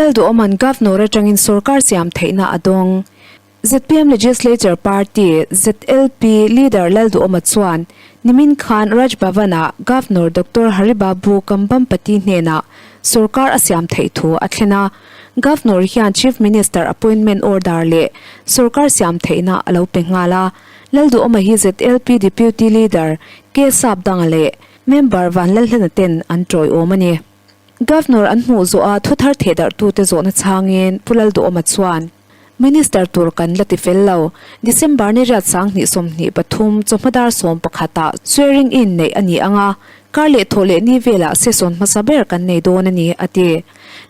Lalduhawma'n Governor atangin sorkar siam theihna a dawng. Zpm Legislature Party, ZLP, leader Lalduhawma chuan nimin khan Raj Bhavan-ah Governor Doctor Haribabu Kambhampati hnenah sorkar a siam theih thu a thlen a. Governor hian Chief Minister appointment order leh sorkar siam theihna a lo pe nghal a. Lalduhawma hi ZLP Deputy Leader K Sapdanga leh Member Vanlalhlana ten an tawiawm a ni. Governor an hmuh zawh a thuthar thehdarhtute zawhna chhangin Pu Lalduhawma chuan, Minister tur kan la ti fel lo. December ni riat 2023 chawhma dar sawmpakhatah swearing in neih a ni ang a, kar leh thawh leh ni velah session hmasa ber kan nei dawn a ni, a ti.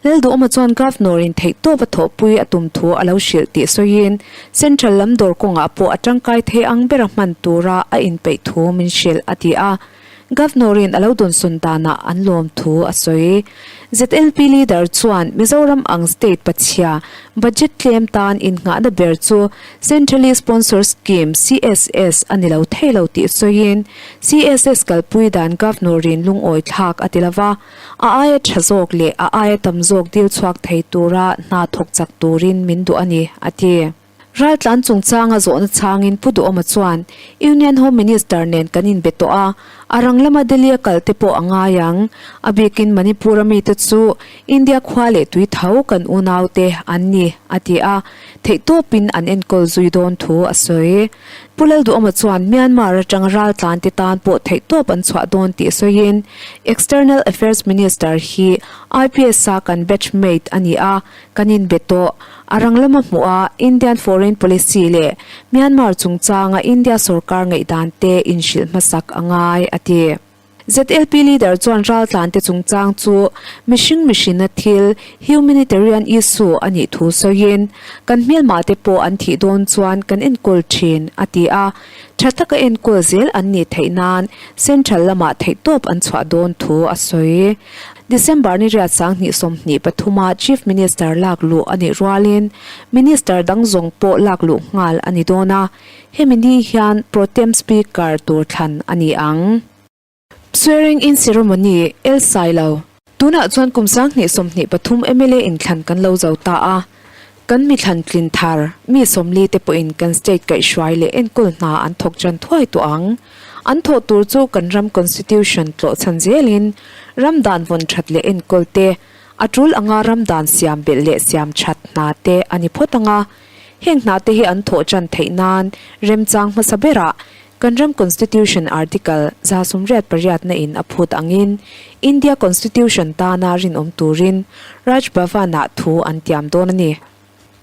Lalduhawma chuan Governor in theihtawp a thawhpui a tum thu a lo hrilh tih sawiin Central lam dawr kawngah pawh a tangkai thei ang bera hman tura a inpeih thu min hrilh, a ti a. Governor-in a lo dawnsawn danah an lawm thu a sawi. ZLP leader chuan Mizoram ang state pachhia budget tlem tan innghahna ber chu Centrally Sponsored Scheme, CSS, a ni lo thei lo tih sawiin CSS kalpui dan Governor-in lungawi thlak a ti lo va, a aia tha zawk leh a aia tam zawk dil chhuak thei tura hna thawk chak turin min duh a ni, a ti. Raltlan chungchanga zawhna chhangin Pu Duhawma chuan, Union Home Minister nen kan inbe tawh a, a rang lama Delhi a kal te pawh a ngai ang. A bikin Manipur a mite chu India khua leh tui tho kan unaute an ni, a ti a, theihtawpin an enkawl zui dawn thu a sawi. Pu Lalduhawma chuan Myanmar atanga raltlan te tan pawh theihtawp an chhuah dawn tih sawiin, External Affairs Minister hi IPS a kan batch mate a ni a, Kan inbe tawh. A rang lama hmuh a, Indian foreign policy leh Myanmar chungchanga India sorkar ngaihdan te inhrilh hmasak a ngai, a ti. ZLP leader chuan raltlante chungchang chu mihring mihrinna thil, humanitarian issue, a nih thu sawiin, Kan hmelmahte pawh an thih dawn chuan kan enkawl thin, a ti a. Tha taka enkawl zel an nih theih nan Central lamah theihtawp an chhuah dawn thu a sawi. December ni riat 2023 a Chief Minister lak luh a nih rualin Minister dang zawng pawh lak luh nghal a ni dawn a, hemi ni hian Pro Tem Speaker tur thlan a ni ang. Swearing in ceremony, El Sailo. Tunah chuan kum 2023 mla inthlan kan lo zo ta a, kan mi thlan tlin thar mi 40 te pawhin kan state kaihhruai leh enkawl hna an thawk tan thuai tawh ang. An thawh tur chu kan ram constitution tlawh chhan zelin ram dan vawn that leh enkawl te, a tul anga ram dan siam belh leh siam that hna te a ni phawt ang a. Heng hna te hi an thawh tan theih nan remchang hmasa berah Kan ram Constitution Article 188 na in a phut angin India Constitution tana rinawm turin Raj Bhavan-ah thu an tiam dawn a ni.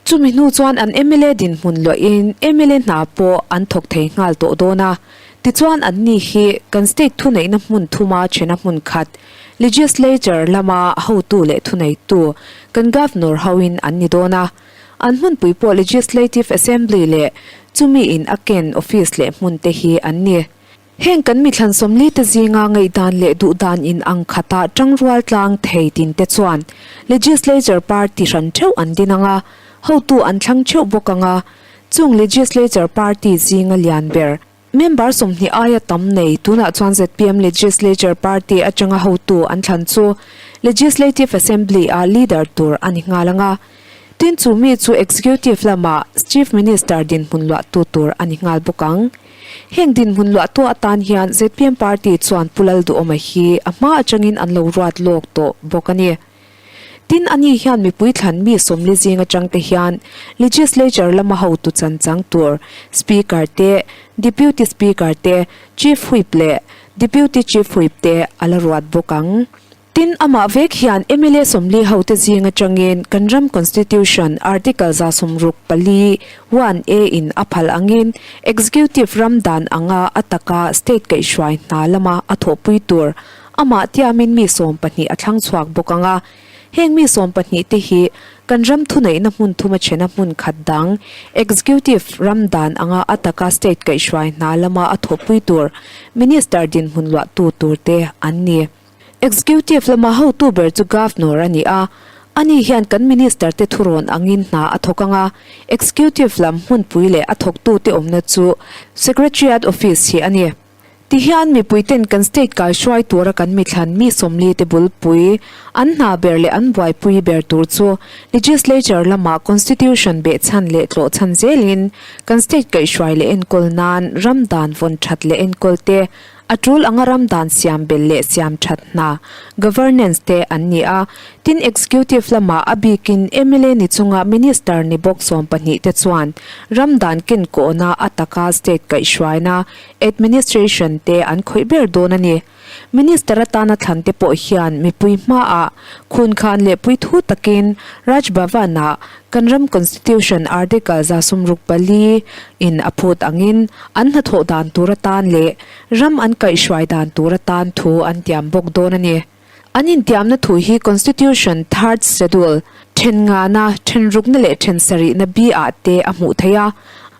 Chumi hnu chuan an mla dinhmun luahin mla hna pawh an thawk thei nghal tawh dawn a. Tichuan anni hi kan state thuneihna hmun thuma thena hmun khat, Legislature lama hotu leh thuneitu, kan Governor hoin an ni dawn a. An hmunpui pawh Legislative Assembly leh chumi in a ken office leh hmun te hi an ni. Heng kan mithlan 40 te zinga ngaihdan leh duhdan in ang khata tangrual tlang thei tin te chuan Legislature Party hran theuh an din ang a, hotu an thlang theuh bawk ang a, chung Legislature Party zinga lian ber Member 20 aia tam nei tunah chuan zpm Legislature Party atanga hotu an thlan chu Legislative Assembly a leader tur a ni nghal ang a. Tin chu mi chu Executive lama Chief Minister dinhmun luahtu tur a ni nghal bawk ang. Heng dinhmun luahtu atan hian zpm Party chuan Pu Lalduhawma hi a hma atangin an lo ruat lawk tawh bawk a ni. Tin, ani hian mipui thlan mi 40 zing atang te hian Legislature lama hotu chan chang tur Speaker te, Deputy Speaker te, Chief Whip leh Deputy Chief Whip te a la ruat bawk ang. Tin, amah vek hian mla 40 hote zing atangin kan ram Constitution Article 164, one A in a phal angin Executive ram dan anga a taka state kaihhruai hna lama a thawhpui tur Amah tiamin mi 12 a thlang chhuak bawk ang a, heng mi 12 te hi kan ram thuneihna hmun thuma chhena hmun khat dang, executive, ram dan anga a taka state kaihhruai hna lama a thawhpui tur minister dinhmun luahtu tur te an ni. Executive lama hotu ber chu Governor a ni a, ani hian kan minister te thurawn angin hna a thawk ang a, executive lam hmunpui leh a thawktute awmna chu Secretariat office hi a ni. Tihian mipuiten kan state kaihruai tura kan mithlan mi 40 te bulpui, an hna ber leh an buaipui ber tur chu Legislature lama Constitution behchhan leh tlawhchhan zelin kan state kaihhruai leh enkawl nan ram dan vawn that leh enkawl te, a tul anga ram dan siam belh leh siam that hna, governance, te an ni a. Tin, Executive lamah a bikin mla ni chunga Minister ni bawk 12 te chuan ram dan kenkawhna a taka state kaihhruaina, Administration te an khawih ber dawn a ni. Minister atana thlan te pawh hian mipui hmaah khunkhan leh puithu takin Raj Bhavan-ah kan ram Constitution Article 64 in a phut angin an hnathawh dan tur atan leh ram an kaihhruai dan tur atan thu an tiam bawk dawn a ni. An intiamna thu hi Constitution Third Schedule, then ngana, then rukna leh then sarihna B-ah te a hmuh theih a.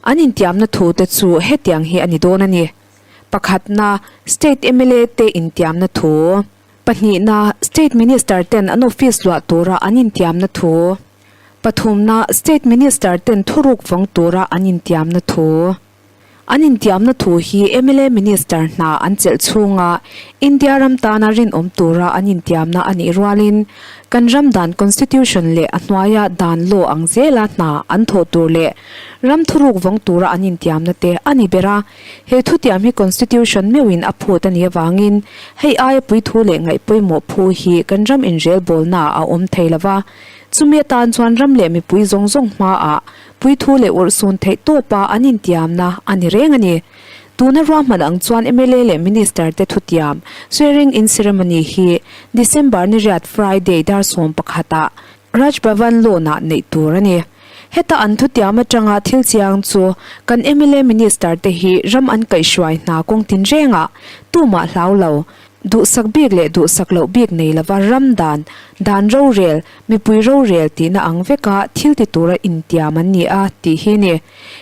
An intiamna thu te chu hetiang hi a ni dawn a ni. Pakhatna, State mla te intiamna thu. Pahnihna, State Minister ten an office luah tura an intiamna thu. Pathumna, State Minister ten thuruk vawng tura an intiamna thu. An intiamna thu hi mla Minister hna an chelh chhunga India ram tana rinawm tura an intiamna a nih rualin kan ram dan Constitution leh a hnuaia dan law ang zela hna an thawh tur leh ram thuruk vawng tura an intiamna te a ni ber a. He thutiam hi Constitution meuhin a phut a nih avangin hei aia puithu leh ngaih pawimawh phu hi kan ram inrelbawlnaah a awm thei lova. Chumi atan chuan ram leh mipui zawng zawng hmaah Puithu leh urhsun theih tawpa an intiamna a ni reng a ni. Tuna ruahman ang chuan mla leh Minister te thutiam, swearing in ceremony, hi December ni riat Friday dar 11 ah Raj Bhavan Lawn ah neih tur a ni. Heta an thutiam atanga thil chiang chu kan mla Minister te hi ram an kaihhruai hna kawng tinrengah tumah hlau lo, Duhsak bik leh duhsak loh bik nei lova ram dan, dan rorel, mipui rorel tihna ang veka thil ti tura intiam an ni a tih hi ni.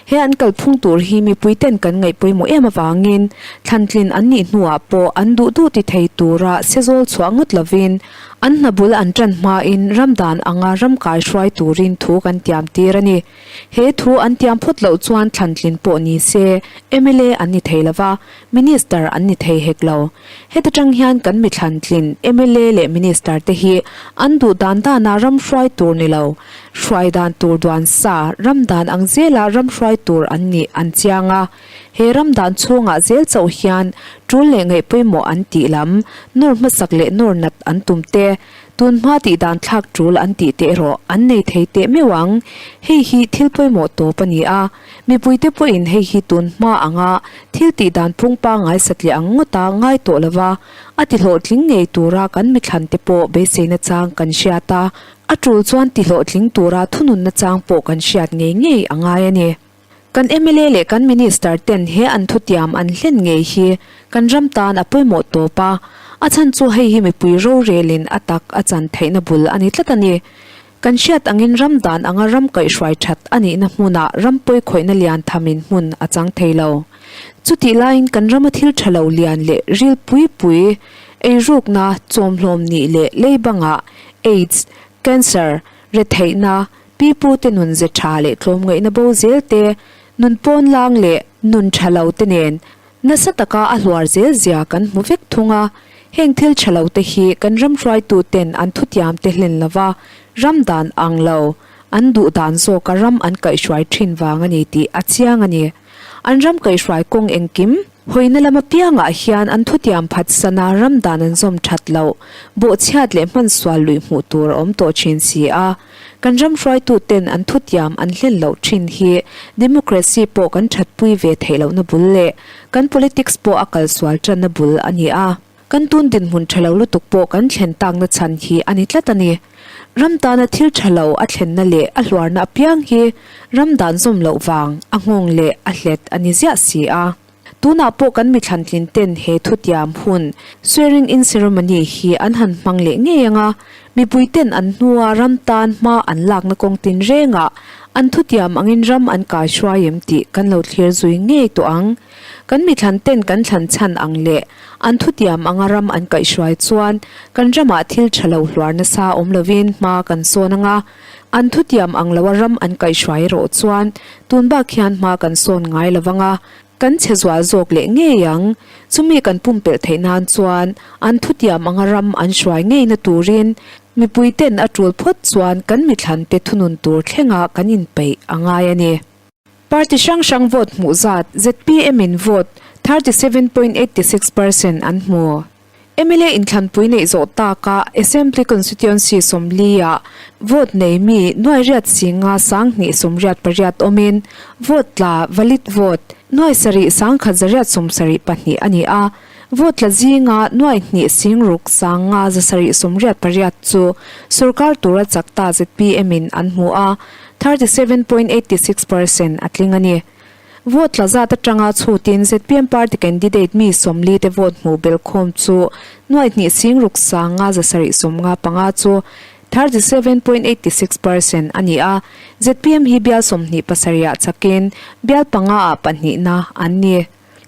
He an kalphung tur hi mipuiten kan ngaih pawimawh em avangin thlantlin an nih hnuah pawh an duh duh ti thei tura sezawl chhuah ngawt lovin an hna bul an tan hmain ram dan anga ram kai hruai turin thu kan tiam tir a ni. He thu an tiam phawt loh chuan thlantlin pawh ni se mla an ni thei lova, Minister an ni thei hek lo. Heta tang hian kan mi thlantlin mla leh Minister te hi an duh dan dana ram hruai tur ni lo, hruai dan tur duan sa, ram dan ang zela ram hruai tur an nih an chiang a. He ram dan chhungah zel chauh hian tul leh ngaih pawimawh an tih lam, nawr hmasak leh nawr nat an tum te, Tun hma tih dan thlak tul an tih teh erawh an nei thei teh meuh ang. Hei hi thil pawimawh tawp a ni a, mipuite pawhin hei hi tun hma anga thil tih dan phung pangngai satliah ang ngawta ngai tawh lova a ti hlawhtling ngei tura kan mithlan te pawh beiseina chang kan hriat a, a tul chuan ti hlawhtling tura thununna chang pawh kan hriat ngei ngei a ngai a ni. Kan mla leh kan Minister ten he an thutiam an hlen ngei hi kan ram tan a pawimawh tawp a, a chhan chu hei hi mipui rorelin a tak a chan theihna bul a ni tlat a ni. Kan hriat angin ram dan anga ram kaihhruai that a nihna hmunah ram pawikhawihna lian thamin hmun a chang thei lo. Chutih laiin kan rama thil tha lo lian leh ril pui pui, eirukna, chawmhlawm nih leh leibangah, aids, cancer, retheihna, Pipute nun ze tha leh tlawmngaihna bo zel te, nun pawn lang leh nun tha lo te nen nasa taka a hluar zel zia kan hmu vek thung a. Heng thil tha lo te hi kan ram hruaitu ten an thutiam te hlen lova ram dan ang lo, an duh dan zawka ram an kaihhruai thin vang a ni tih a chiang a ni. An ram kaihhruai kawng engkim hawina lam apiangah hian an thutiam phatsana ram dan an zawm that loh, bawhchhiat leh hmansual luih hmuh tur a awm tawh thin si a. Kan ram hruaituten an thutiam an hlen loh thin hi democracy pawh kan thatpui ve theih lohna bul leh kan politics pawh a kalsual tanna bul a ni a. Kan tun dinhmun tha lo lutuk pawh kan thlen takna chhan hi a ni tlat a ni. Ram tana thil tha lo a thlenna leh a hluarna apiang hi ram dan zawm loh vang a nghawng leh a hlet a ni ziah si a. Tunah pawh kan mi thlantlin ten he thutiam hun, swearing in ceremony, hi an han hmang leh ngei ang a, mipui ten an hnua ram tan hma an lakna kawng tinrengah an thutiam angin ram an kai hruai em tih kan lo thlir zui ngei tawh ang. Kan mi thlan ten kan thlan chhan ang leh an thutiam anga ram an kaihhruai chuan kan ramah thil tha lo hluar nasa awm lovin hma kan sawn ang a, an thutiam ang loa ram an kaihhruai erawh chuan tun bak hian hma kan sawn ngai lo vang a. kan chhe zual zawk leh ngei ang. Chumi kan pumpelh theih nan chuan an thutiam anga ram an hruai ngeina turin mipuiten a tul phawt chuan kan mithlante thunun tur thlenga kan inpeih a ngai a ni. Party hrang hrang vote hmuh zat zpm in vote 37.86 percent an hmu. Mla inthlanpui neih zawh taka Assembly Constituency 40 ah vote nei mi nuai riat singa 20 88 awmin vote tla valid vote nuai sarih 10 172 a ni a. Vote tla zinga nuai hnih 6 5 788 chu sorkar tura chak ta zpm in an hmu a, 37.86 percent a tling a ni. Vote tla zat atanga chhutin zpm party candidate mi 40 te vote hmuh belhkhawm chu nuai hnih 6 5 755 chu 37.86 percent a ni a. Zpm hi bial 27 ah chakin bial panga ah pahnihna an ni.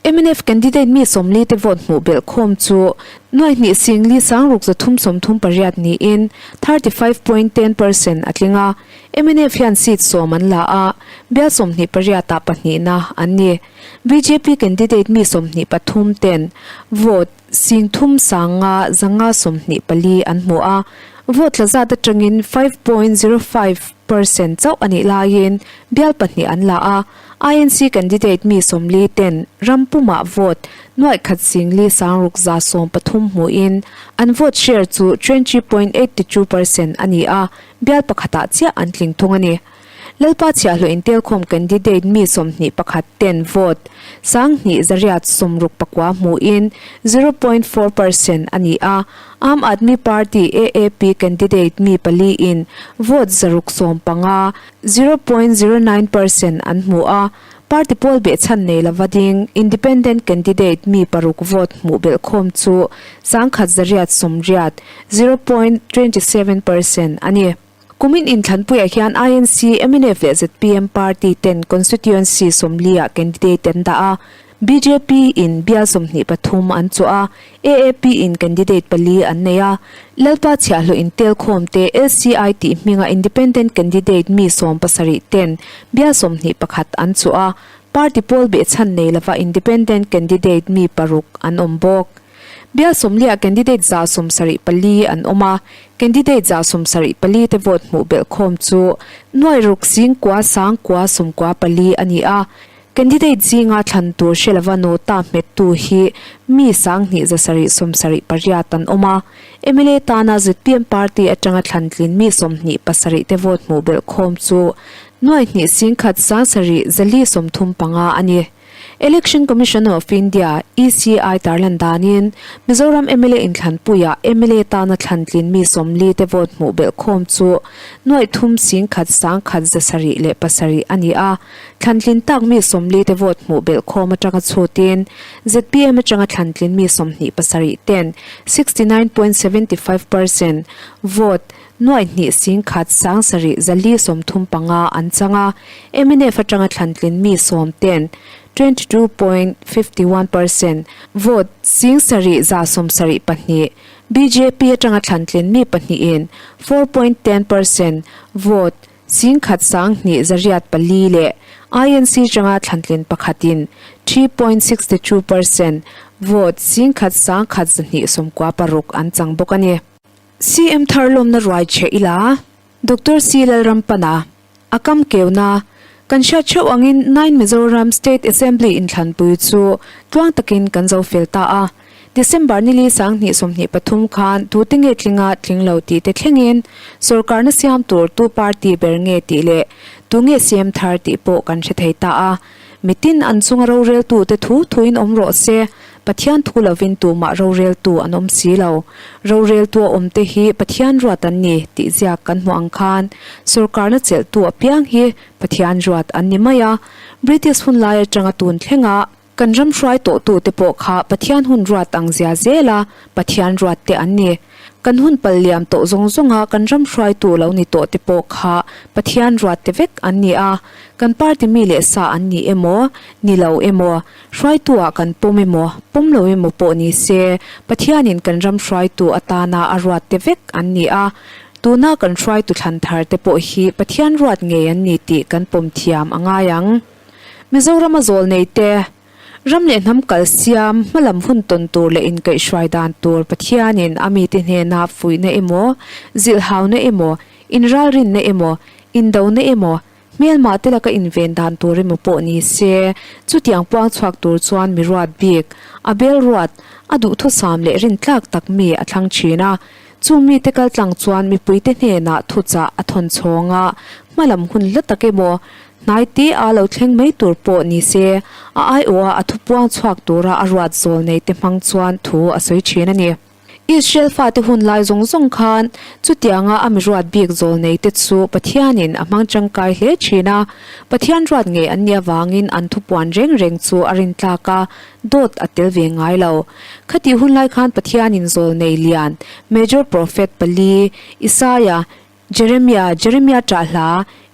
Mnf candidate mi 40 te vote hmuh belhkhawm chu nuai hnih 4 6 338 niin 35.10 percent a tling a. Mnf hian seat 10 an la a, bial 28 ah pahnihna an ni. Bjp candidate mi 23 ten vote 3 5 524 an hmu a, vote tla zat atangin 5.05 percent chauh a nih laiin bial pahnih an la a. INC candidate mi 40 ten ram pumah vote nuai khat 4 6 113 hmuin an vote share chu 20.82 percent a ni a, bial pakhatah chiah an tling thung a ni. Lalpa chhiahhlawh intelkhawm candidate mi 21 ten vote 2 169 hmuin 0.4 percent a ni a, Aam Aadmi Party, AAP, candidate mi pali in vote 615, 0.09 percent an hmu a, party pawl behchhan nei lova ding independent candidate mi paruk vote hmuh belhkhawm chu 1,180, 0.27 percent a ni. Kumin inthlanpuiah hian INC, mnf leh zpm party ten constituency 40 ah candidate an dah a, Bjp in bial 23 an chawh a, AAP in candidate pali an nei a. Lalpa chhiahhlawh intelkhawm te LCI tih hminga independent candidate mi 17 ten bial 21 an chawh a, party pawl behchhan nei lova independent candidate mi paruk an awm bawk. Bial 40 ah candidate 174 an awm a, candidate 174 te vote hmuh belhkhawm chu nuai ruk 9 9 94 a ni a. Candidate zinga thlan tur hre lova nota hmettu hi mi 2 778 an awm a. Mla tana zpm party atanga thlan tlin mi 27 te vote hmuh belhkhawm chu nuai hnih 1 7 435 a ni. Election Commission of India, ECI, tarlan danin Mizoram mla inthlanpuiah mla tana thlan tlin mi 40 te vote hmuh belhkhawm chu nuai thum 1 1 707 a ni a. Thlantlin tak mi 40 te vote hmuh belhkhawm atanga chhutin zpm atanga thlantlin mi 27 ten 69.75 percent vote nuai hnih 1 7 435 an chang a, mnf atanga thlantlin mi 10 ten 22.51 percent vote 7,172, bjp atanga thlantlin mi pahnihin 4.10 percent vote 1 2 104 leh INC atanga thlantlin pakhatin 3.62 percent vote 1 1 296 an chang bawk a ni. CM thar lawmna ruai che ila Dr. C Lalrampana a kam keuna kan hriat theuh angin 9 Mizoram State Assembly inthlanpui chu tluang takin kan zo fel ta a. December nili 2023 khan tute nge tlinga tling lo tih te thlengin sorkarna siam tur tu party ber nge tih leh tu nge CM thar tih pawh kan hre thei ta a. Mitin an chunga roreltu te thu thuin awm rawh se, Pathian thu lovin tumah roreltu an awm si lo. Roreltu a awm te hi Pathian ruat an ni tih ziak kan hmuh ang khan sorkarna chelhtu apiang hi Pathian ruat an ni mai a. British hun lai atanga tun thlenga kan ram hruai tawhtu te pawh kha Pathian hun ruat ang zia zela Pathian ruat te an ni. Kan hun pal liam tawh zawng zawnga kan ram hruaitu lo ni tawh te pawh kha Pathian ruat te vek an ni a. Kan party mi leh sa an ni emaw, ni lo emaw, hruaitu ah kan pawm emaw, pawm lo emaw pawh ni se, Pathianin kan ram hruaitu atana a ruat te vek an ni a. Tuna kan hruaitu thlan thar te pawh hi Pathian ruat ngei an ni tih kan pawm thiam a ngai ang. Mizorama zawl nei te. Ram leh hnam kal siam, hmalam hun tawn tur leh inkaihhruai dan tur Pathianin a mite hnena fuihna emaw, zilhhauna emaw, inralrinna emaw, indona emaw, hmelmah te laka inven dan tur emaw pawh ni se, chutiang puang chhuak tur chuan mi ruat bik, a bel ruat, a duhthusam leh rintlak tak mi a thlang thin a. Chung mite kaltlang chuan mipuite hnenah thuchah a thawn chhawng a, hmalam hun hla tak emaw, Hnai te a lo thleng mai tur pawh ni se, a aiawha a thupuang chhuak tura a ruat zawl nei te hmang chuan thu a sawi thin a ni. Israel fate hun lai zawng zawng khan chutianga a mi ruat bik zawl nei te chu Pathianin a hmang tangkai hle thin a. Pathian ruat ngei an nih avangin an thupuan reng reng chu a rintlak a, dawt a tel ve ngai lo. Khatih hun lai khan Pathianin zawl nei lian, major prophet, pali, Isaia, Jeremia, Jeremia ṭah hla,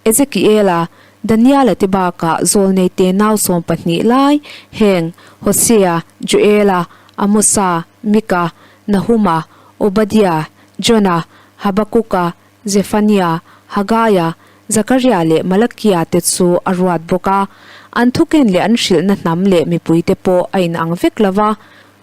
Ezekiela, Daniela te bakah zawlnei te nau 12 lai, heng, Hosea, Joela, Amosa, Mika, Nahuma, Obadia, Jona, Habakuka, Zephania, Hagaia, Zakaria leh Malakia te chu a ruat bawk a. An thuken leh an hrilhna hnam leh mipuite pawh a inang vek lo va.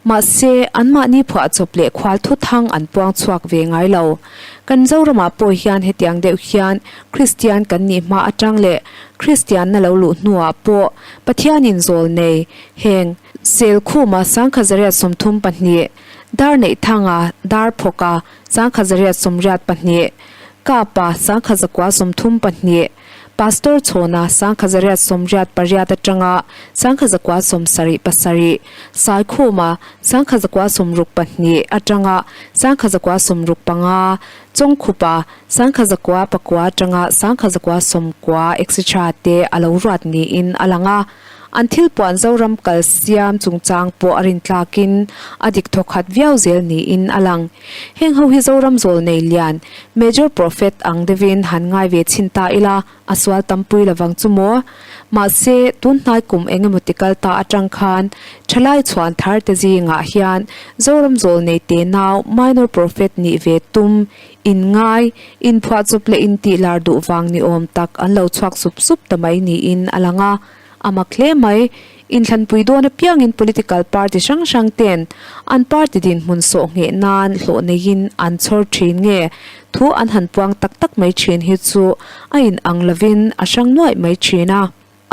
Mahse, anmahni phuahchawp leh khual thuthang an puang chhuak ve ngai lo. Kan Zoramah pawh hian hetiang deuh hian Kristian kan nih hma atang leh Kristianna lo luh hnuah pawh Pathianin zawl nei heng Selkhuma 1932, Darneihthanga, Darphawka, 1982, Kapa, 1932, Pastor Chhawna 1988 atanga 1977, Saikhuma 1962 atanga 1965, Chawngkhupa 1909 atanga 1990 etc te a lo ruat niin a lang a. An thil puan Zoram kal siam chungchang pawh a rintlakin a dik thawkhat viau zel niin a lang. Heng ho hi Zoram zawl nei lian, Major Prophet ang deuhin han ngai ve chhin ta ila, a sual tampui lovang chu maw? Mahse, tun hnai kum eng emaw ti kal ta atang khan thalai chhuan thar te zingah hian Zoram zawl nei te nau Minor Prophet nih ve tum, inngai, inphuahchawp leh intihlar duh vang ni awm tak an lo chhuak sup sup ta mai niin a lang a. A mak hle mai. Inthlanpui dawn apiangin political party hrang hrang ten an party dinhmun sawh ngheh nan hlawh neiin an chhawr thin nge thu an han puang tak tak mai thin hi chu a in ang lovin a hrang nuaih mai thin a.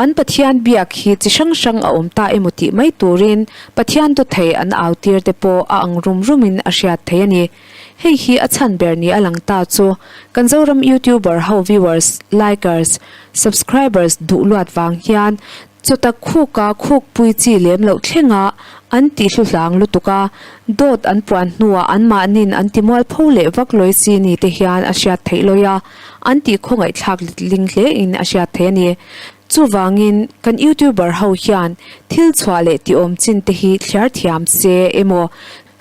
An Pathian biak hi chi hrang hrang a awm ta emaw tih mai turin Pathian dawthei an au tir te pawh a ang rum rumin a hriat theih a ni. Hei hi a chhan ber ni a lang ta chu kan Zoram YouTuber ho viewers, likers, subscribers duh luat vang hian chawtak khuka khukpui chi lem loh thlenga an tih hluhlang lutuk a, dawt an puan hnuah anmahnin an ti mualpho leh vak lawi si ni te hian a hriat theih lawi a, an tih khawngaihthlak letling hle in a hriat theih a ni. Chuvangin kan YouTuber ho hian thil chhuah leh tih awm chin te hi thliar thiam se emaw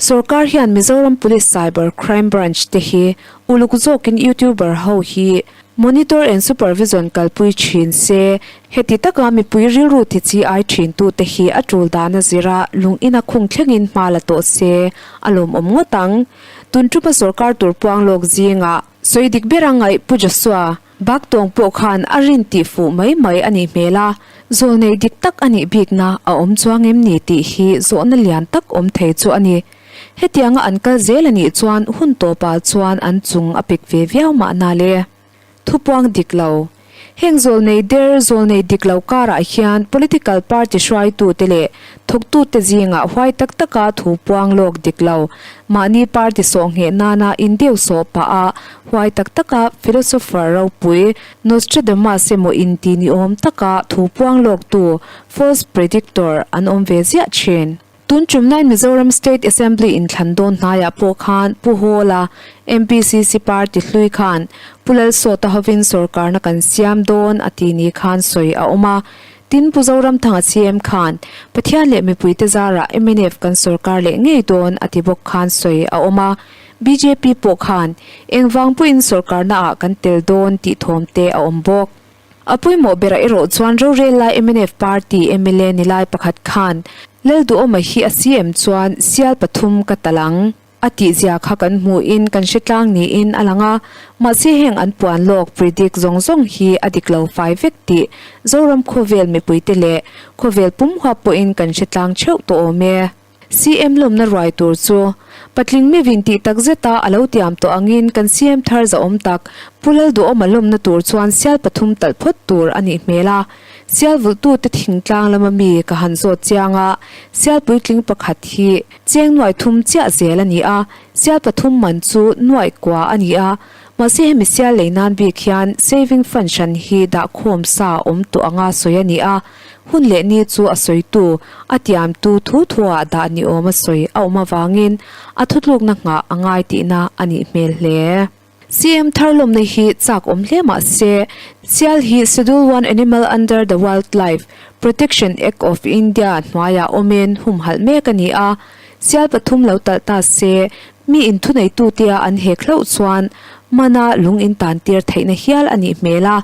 Sorkar hian Mizoram Police Cyber Crime Branch te hi uluk zawkin YouTuber ho hi monitor and supervision kalpui thin se, heti taka mipui rilru ti chi ai thin tute hi a tul dan a zira lung ina khung thlengin hma la tawh se a lawmawm ngawt ang. Tun tuma sorkar tur puang lawk zingah sawi dik ber a ngaih Pu Joshua Bak tawng pawh khan a rin tih fuh mai mai a nih hmel a, zawlnei dik tak a nih bikna a awm chuang em ni tih hi zawhna lian tak awm thei chu a ni. Hetianga an kal zel a nih chuan hun tawpah chuan an chung a pek ve viau mahna le. Thupuang dik lo. Heng zawlnei der, zawlnei dik lo karah hian political party hruaitute leh thawktute zingah huai tak taka thu puang lawk dik lo, mahni party sawh ngheh nana indeuhsawh pah a Huai tak taka philosopher ropui Nostradamus emaw inti ni awm taka thu puang lawktu, false predictor, an awm ve ziah thin. Tun tum nine Mizoram State Assembly inthlan dawn hnaiah pawh khan Pu Hawla, MPCC party hlui khan Pu Lalsawta hovin sawrkarna kan siam dawn a ti ni khan sawi a awm a. Tin, Pu Zoramthanga CM khan Pathian leh mipuite zarah mnf kan sawrkar leh ngei dawn a ti bawk khan sawi a awm a. Bjp pawh khan engvang pawhin sawrkarna ah kan tel dawn tih thawm te a awm bawk. A pawimawh berah erawh chuan rorel lai mnf party mla ni lai pakhat khan Lalduhawma hi a CM chuan sial pathum ka tal ang. A tihzia kha kan hmuhin kan hre tlang niin a lang a, mahse heng an puan lawk predict zawng zawng hi a dik lo fai vek tih Zoram khawvel mipuite leh khawvel pum huap pawhin kan hre tlang theuh tawh awm e. CM lawmna ruai tur chu patling mi vin tih tak zeta a lo tiam tawh angin kan CM thar zahawm tak Pu Lalduhawma lawmna tur chuan sial pathum talh phawt tur a nih hmel a. Sial vulhtute thingtlang lama mi ka han zawt chiang a, sial puitling pakhat hi cheng nuai thum chiah zel a ni a, sial pathum man chu nuai kua a ni a, mahse hemi sial lei nan bik hian saving fund hran hi dah khawm sa awm tawh anga sawi a ni a, hun leh ni chu a sawitu, a tiamtu thu thuah dah ni awm a sawi a awm avangin a thutlukna nghah a ngai tihna a nih hmel hle. CM thar lawmna hi chak awm hle mah se, Sial hi Schedule One Animal Under the Wildlife, Protection, Act of India hnuaiah awmin humhalh mek a ni a. Sial pathum lo talh ta se, mi inthuneitutea an hek hlauh chuan mana lung intan tir theihna hial a nih hmel a.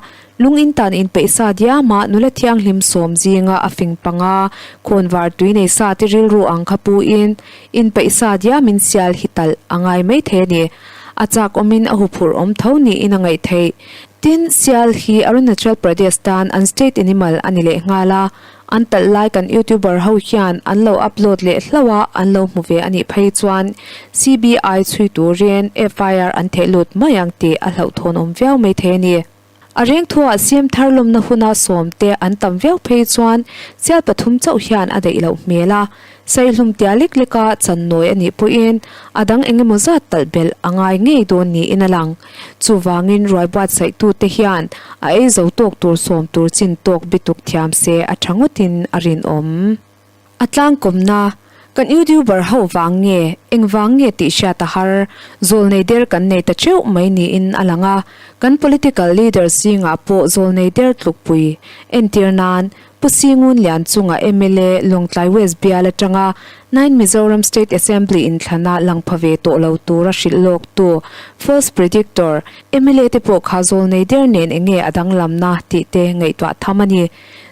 Lung intan inpeih sa diama nula thianghlim sawm zinga a fing panga khawnvar tui nei sa te rilru ang kha puin inpeih sa diamin sial hi talh a ngai maithei a ni. A chak awmin a huphurh awm tho niin a ngaih theih. Tin, Sial hi Arunachal Pradesh tan an state animal a ni leh nghal a, an talh lai kan youtuber ho hian an lo upload leh hlauh a, an lo hmu ve a nih phei chuan CBI chhui turin FIR an theh lut mai ang tih a hlauhthawn awm viau maithei a ni. A reng thuah siam thar lawmna huna sawm te an tam viau phei chuan sial pathum chauh hian a daih loh hmel a, saihlum tia lek leka chan nawi a nih pawhin a dang eng emaw zat talh belh a ngai ngei dawn niin a lang. Chuvangin ruai buatsaihtute hian a ei zo tawk tur sawm tur chin tawk bituk thiam se a tha ngawtin a rinawm. A tlangkawmna, Kan YouTuber ho vang nge, eng vang nge tih hriat a har, zawlnei der kan nei ta teuh mai niin a lang a. Kan political leaders zingah pawh zawlnei der tlukpui entir nan Pu Singun Lian chunga mla Lawngtlai West bial atanga Nine Mizoram State Assembly inthlana lang pha ve tawh lo tura hrilh lawktu false predictor mla te pawh kha zawlnei der nen enge a danglamna tih te ngaihtuah tham a ni.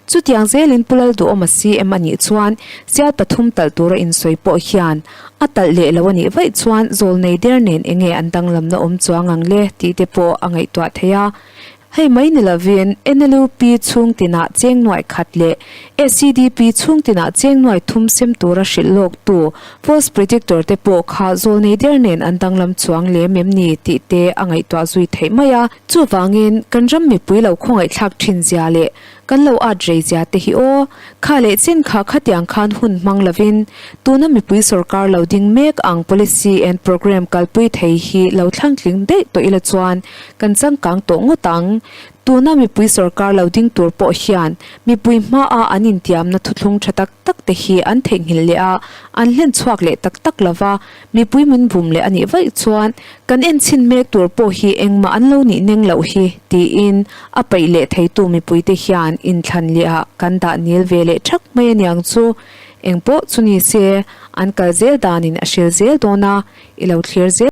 Chutiang zelin Pu Lalduhawma CM a nih chuan sial pathum talh tura insawi pawh hian a talh leh lo a nih vaih chuan zawlnei der nen enge an danglamna awm chuang ang le tih te pawh a ngaihtuah thei a. Hei mai ni lovin NLUP chhung tinah cheng nuaih khat leh SEDP chhung tinah cheng nuaih thum sem tura hrilh lawktu false predictor te pawh kha zawlnei der nen an danglam chuang lem em ni tih te a ngaihtuah zui theih mai a. Chuvangin, kan ram mipui lo khawngaihthlak thin zia leh kan lo at rei zia te hi aw, kha leh chin kha khatiang khan hun hmang lovin tuna mipui sorkar lo ding mek ang policy and programme kalpui thei hi lo thlangtling daih tawh ila chuan kan changkang tawh ngawt ang. Tuna mipui sorkar lo ding tur pawh hian mipui hmaa an intiamna thuthlung tha tak tak te hi an theihnghilh leh a, an hlen chhuak leh tak tak lova, Mipui min bum leh a nih vaih chuan kan en chhin mek tur pawh hi engmah an lo nih neng loh hi tiin a paih leh theitu mipuite hian inthlan leh ah kan dah nil ve leh thak mai a niang chu. Engpawh chu ni se an kal zel danin a hril zel dawn a, i lo thlir zel.